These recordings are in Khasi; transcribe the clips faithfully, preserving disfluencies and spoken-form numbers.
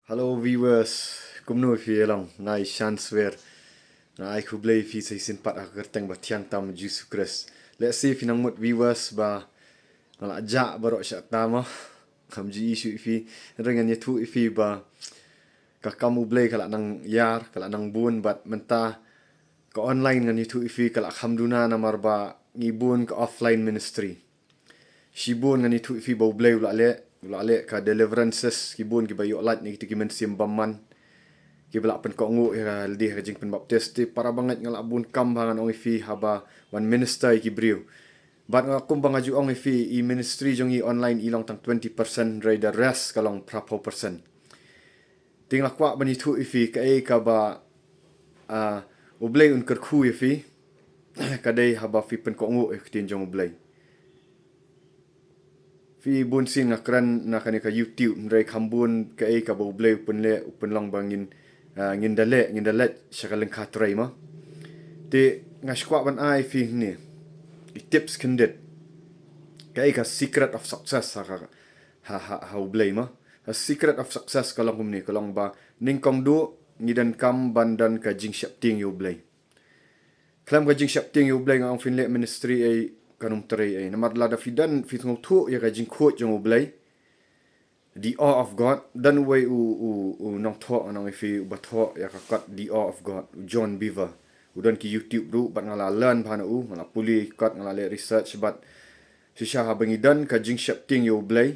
Hello viewers, kumno ïa phi ïa long? Nga i Shanswer. Nga ai khublei ïa phi sa shisien pat ha ka kyrteng ba thiang tam Jisu Khrist. Lehse phi nang mut viewers ba nga la jah baroh sha tam mo. Kam ju issue ïa phi, hynrei ngan ïathuh ïa phi ba ka kam U Blei ka la nang ïar, ka la nang bun, bad mynta ka online ngan ïathuh ïa phi ka la kham duna namar ba ngi bun ka offline ministry. Shibun ngan ïathuh ïa phi ba U Blei u la leh, u la leh ka deliverances, ki bun kiba ïoh lait na kita ki mynsiem bymman, kiba la pynkohnguh ïa lade ha ka jingpynbaptis. Te para bangeit, nga la bun kam bha ngan ong ïa phi haba wan minister ïa ki briew. Bad nga, kumba nga ju ong ïa phi, i ministry jong ngi online i long tang twenty percent, hynrei the rest ka long phraphew percent. Te nga kwah ban ïathuh ïa phi kaei kaba, ah, U Blei un kyrkhu ïa phi. Ka dei haba phi pynkohnguh ïa ka ktien jong U Blei. Phi, bun sien nga kren na kane ka YouTube, hynrei kham bun kaei kaba U Blei u pynleh, u pynlong ba ngin, ah, ngin da leh, ngin da leit sha ka lyngkha trei mo. Te nga shu kwah ban ai ïa phi hangne i tips khyndiat kaei ka secret of success ha ka, ha, ha, ha U Blei mo. Ka secret of success ka long kumne, ka long ba nyngkong duh ngi donkam ban don ka jingsheptieng ïa U Blei. Khlem ka jingsheptieng ïa U Blei, nga ong, phin leh ministry ei, kan ym trei ei. Namar lada phi don, phi sngewthuh ïa ka jingkhuid jong U Blei, the awe of God. Don uwei u, u, u nongthoh, ngan ong ïa phi, uba thoh ïa ka kot The Awe of God, u John Bevere. U don ki YouTube ruh, bad nga la learn bha na u, nga la pule kot, nga la leh research, bad shisha haba ngi don ka jingsheptieng ïa U Blei,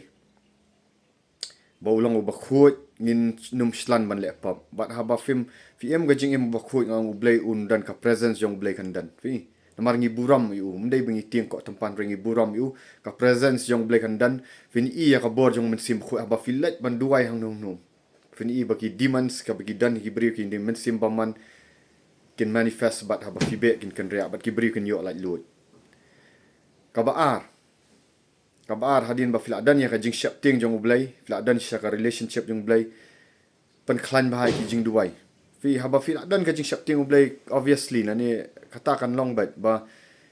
ba u long uba khuid, ngin ym shlan ban leh pop. Bad haba phim, phi im ka jingim uba khuid, nga ong, U Blei un don ka presence jong U Blei kan don. Phi, namar ngi burom ïa u, ym dei ba ngi tieng koh tympan, hynrei ngi burom ïa u, ka presence jong U Blei kan don. Phin i ïa ka bor jong u Mynsiem Bakhuid haba phi leit ban duwai hangno hangno. Phin i ba ki demons, kaba ki don ki briew, ki mynsiem bymman, kin manifest, bad haba phi beh kin kynriah, bad ki briew kin ïoh laitluid. Kaba ar, kaba ar, hadien ba phi la don ïa ka jingsheptieng jong U Blei, phi la don shisha ka relationship jong U Blei, pynkhlaiñ bha ïa ki jingduwai. Phi, haba phi la don ka jingsheptieng U Blei, obviously, lane kata kan long beit ba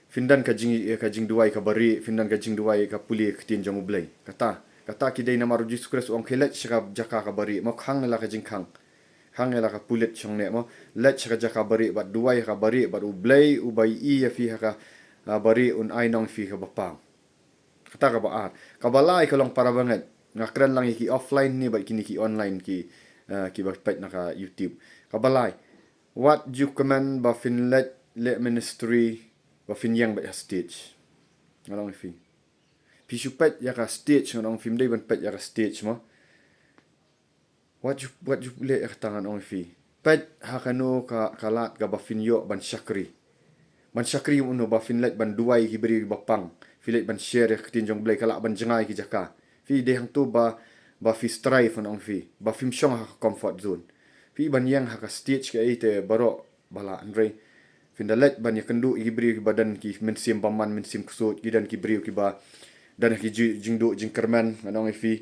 phin don ka jing, ka jingduwai kaba rieh, phin don ka jingduwai ka pule ka ktien jong U Blei. Kata, kata ki dei namar U Jisu Khrist u ong, khie leit sha ka jaka kaba rieh mo, khang ïa la ka jingkhang, khang ïa la ka pulit shongneh mo, leit sha ka jaka ba rieh bad duwai ha kaba rieh, bad U Blei uba i ïa phi ha ka, ah, ba rieh un ai nong ïa phi kaba pang. Kata kaba ar. Kaba lai ka long, para bangeit, nga kren lang ïa ki offline ne bad kine ki online, ki, ah, kiba peit na ka YouTube. Kaba lai, wat ju kmen ba phin leit leh ministry ba phin ïeng beit ha stage. Ngan ong ïa phi, phi shu peit ïa ka stage, ngan ong, phim dei ban peit ïa ka stage mo. Wat ju, wat ju leh ïa kata, ngan ong ïa phi. Peit ha kano ka, ka lad kaba phin ïoh ban shakri. Ban shakri kumno? Ba phin leit ban duwai ïa ki briew kiba pang. Phi leit ban share ïa ka ktien jong U Blei, ka lah ban jngai ki jaka. Phi, dei hangto ba, ba phi strive, ngan ong ïa phi, ba phim shong ha ka comfort zone. Phi, ban ïeng ha ka stage kaei te baroh ba lah, hynrei phin da leit ban ïakynduh ïa ki briew kiba don ki mynsiem bymman, mynsiem ksuid, ki don ki briew kiba don ki ji-, jingduh jingkyrmen, ngan ong ïa phi.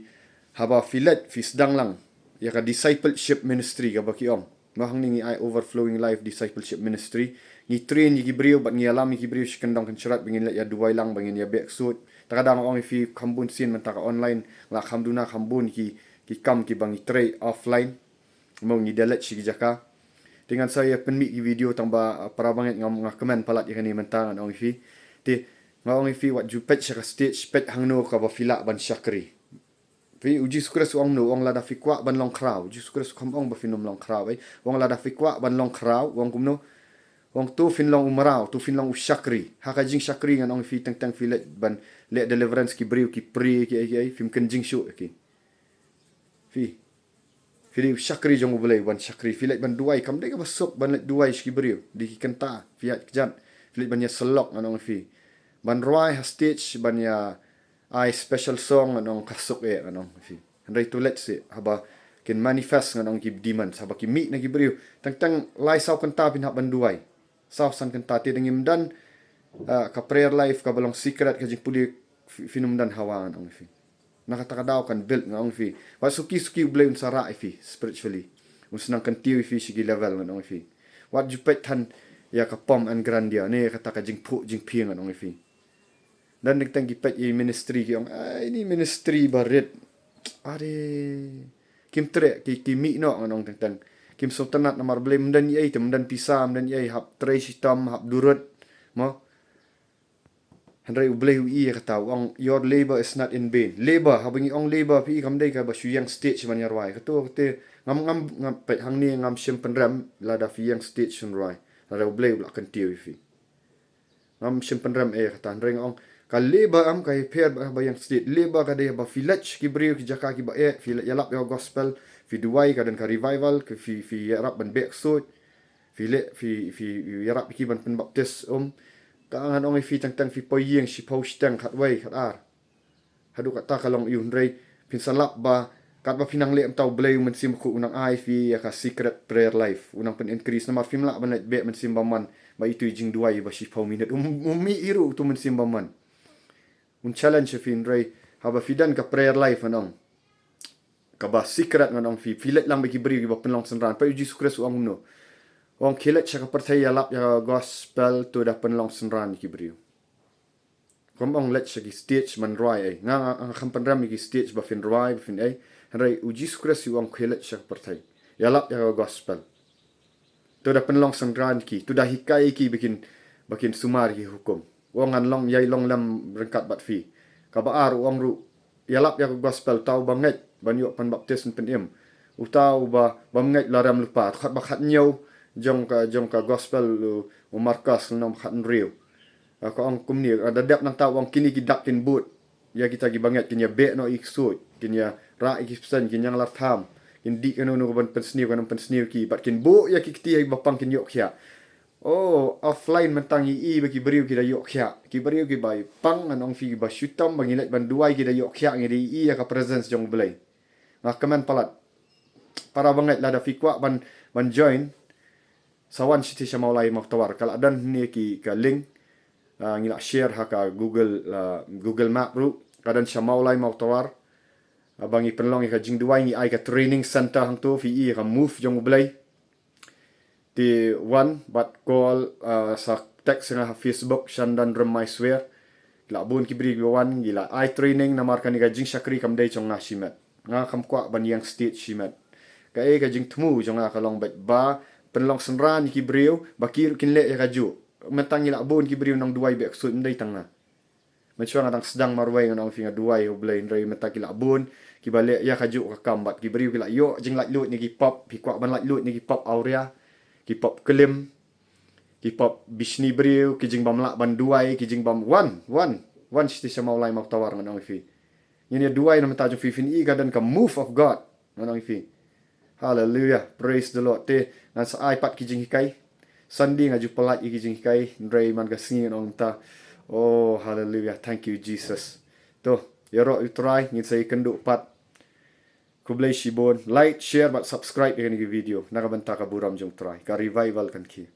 Haba phi leit, phi sdang lang ïa ka discipleship ministry kaba ki ong. Mo, hangne ngi ai Overflowing Life Discipleship Ministry. Ngi train ïa ki briew bad ngi ïalam ïa ki briew shi kyndong kynshrot ba ngin leit ïa duwai lang, ba ngin ïa beh ksuid. Te ka dang, ngan ong ïa phi, kham bun sien mynta ka online, la kham duna, kham bun ki, ki kam kiba ngi trei offline. Mo, ngi da leit sha ki jaka. Te ngan sa ïa pynmih ki video tang ba, ah, para bangeit, nga, nga kmen palat ïa kane mynta, ngan ong ïa phi. Te nga ong ïa phi, wat ju peit sha ka stage, peit hangno kaba phi lah ban shakri. Phi, U Jisu Khrist u ong kumno? U ong lada phi kwah ban long khraw. U Jisu Khrist u kham ong ba phin ym long khraw, eh. U ong lada phi kwah ban long khraw, u ong kumno? U ong to phin long u mraw, to phin long u shakri. Ha ka jingshakri, ngan ong ïa phi, teng teng phi leit ban leh deliverance, ki briew ki prie, ki ei ki ei, phim kynjing shuh ïa ki. Phi, phi dei u shakri jong U Blei, ban shakri. Phi leit ban duwai, kam dei kaba suk ban leit duwai sha ki briew, dei ki kynta, phi ïaid kjat. Phi leit ban ïasyllok, ngan ong ïa phi. Ban rwai ha stage, ban ïa ai special song, ngan ong, ka suk eh, ngan ong ïa phi. Hynrei to leit seh, haba kin manifest, ngan ong, ki demons, haba ki mih na ki briew. Teng teng lai saw kynta phin hap ban duwai. Saw san kynta. Te da ngim don, ah, ka prayer life kaba long secret, ka jingpule, phi, phin ym don hawa, ngan ong ïa phi. Na kata ka daw kan build, ngan ong ïa phi. Wat suki suki, U Blei un sa rah ïa phi spiritually. Un sa nang kyntiew ïa phi sha ki level, ngan ong ïa phi. Wat ju peit than ïa ka pomp and grandeur, ne kata ka jingphuh jingphieng, ngan ong ïa phi. Don teng teng ki peit ïa i ministry, ki ong, "Ai, ini ministry barit." Are. Kim treh, ki, ki mih noh ngan ong teng teng. Kim sngewtynnat namar Blei ym don ei, te ym don pisa, ym don ei, hap trei shitom, hap durut. Mo. Hynrei U Blei u ïa kata, u ong your labor is not in vain. Labor, haba ngi ong labor phi, kam dei kaba shu ïeng stage ban ïa rwai. Kato kata, ngam, ngam, ngam, peit hangne ngam shym pynrem lada phi ïeng stage ban rwai. Lada U Blei u la kyntiew ïa phi. Ngam shym pynrem eh kata, hynrei nga ong ka labor ym ka ïapher bad ba ïeng stage. Labor ka dei ba phi leit ki briew ki jaka kiba eh, phi leit ïalap ïa ka gospel, phi duwai ka don ka revival, ka phi, phi ïarap ban beh ksuid, phi leh, phi, phi ïarap ki ban pynbaptis, um. Ka ngan ong ïa phi teng teng phi poi ïing shiphew shiteng khatwei khatar. Haduh katta ka long ïa u, hynrei phin sa lap ba katba phi nang leh mynta U Blei u Mynsiem Bakhuid u nang ai phi ïa ka secret prayer life, u nang pyn-increase namar phim lah ban leit beh mynsiem bymman ba itu i jingduwai ba shiphew minit. Um, um mih hi ruh utu u Mynsiem Bymman. Un challenge ïa phi, hynrei haba phi don ka prayer life ngan ong. Kaba secret ngan ong phi, phi leit lang bad ki briew kiba pynlong synran. Peit U Jisu Khrist u ong kumno. U ong khie leit sha ka pyrthei ïalap ïa ka gospel, to da pynlong synran ïa ki briew. Kam ong leit sha ki stage ban rwai ei. Nga, nga, nga kam pynrem ïa ki stage ba phin rwai, ba phin ei. Hynrei U Jisu Khrist u ong khie leit sha ka pyrthei ïalap ïa ka gospel. To da pynlong synran ki, to da hikai ki ba kin, ba kin sumar ki hukum. U ong ngan long, ïai long lem ryngkat bad phi. Kaba ar u ong ruh, ïalap ïa ka gospel, uta uba ngeit ban ïoh pynbaptis un pynim. Uta uba, bym ngeit la rem lypa. Dkhot ba khathynñiew jong ka, jong ka gospel u, u Markos lynnong ba khathynriew. Ah, ka ong kumne, ah, da dep nangta u ong kine ki dak kin bud ïa kita kiba ngeit, kin ïa beh noh ïa ki ksuid, kin ïa rah ïa ki bseiñ, kin ïa ngla tham, kin dih kano kano kaban pynsniew, kan ym pynsniew ki, bad kin buh ïa ki kti ïa kiba pang kin ïoh khiah. Oh, offline mynta ngi i ba ki briew ki da ïoh khiah. Ki briew kiba pang ngan ong phi kiba shitom ba ngi leit ban duwai ki da ïoh khiah, ngi da i ïa ka presence jong U Blei. Nga kmen palat. Para bangeit lada phi kwah ban, ban join. Sa wan shiti sha Mawlai Mawtawar. Ka la don hangne ki ka link. Ah, ngi la share ha ka Google, ah, Google Map ruh. Ka don sha Mawlai Mawtawar. Ah, ba ngi pynlong ïa ka jingduwai, ngi ai ka training center hangto, phi i ïa ka move jong U Blei. Te wan bad call, ah, sa text nga ha Facebook, Shandan Rem Maiswer. Ki la bun ki briew kiba wan, ngi la ai training namar kane ka jingshakri kam dei jong nga shimet. Nga kam kwah ban ïeng stage shimet. Kaei ka jingthmu jong nga ka long beit ba pynlong synran ïa ki briew ba ki ruh kin leh ïa kajuh. Mynta ngi la bun ki briew nang duwai beh ksuid, ym dei tang nga. Mynshuwa nga dang sdang marwei ngan ong phi nga duwai ïa U Blei, hynrei mynta ki la bun kiba leh ïa kajuh ka kam bad ki briew ki la ïoh jinglaitluid na ki pop, phi kwah ban laitluid na ki pop awria, ki pop klim, ki pop bishni briew, ki jingbym lah ban duwai, ki jingbym, wan, wan, wan shiti sha Mawlai Mawtawar ngan ong ïa phi. Ngin ïa duwai na bynta jong phi, phin i ka don ka move of God. Ngan ong ïa phi. Hallelujah. Praise the Lord. Te ngan sa ai pat ki jinghikai. Sunday nga ju pynlait ïa ki jinghikai. Hynrei man ka sngi ngan ong mynta. Oh, hallelujah. Thank you, Jesus. To, ïaroh ïa U Trai, ngin sa ïakynduh pat. Khublei shibun. Like, share bad subscribe ïa kane ka video. Na ka bynta ka burom jong U Trai. Ka revival kan khie.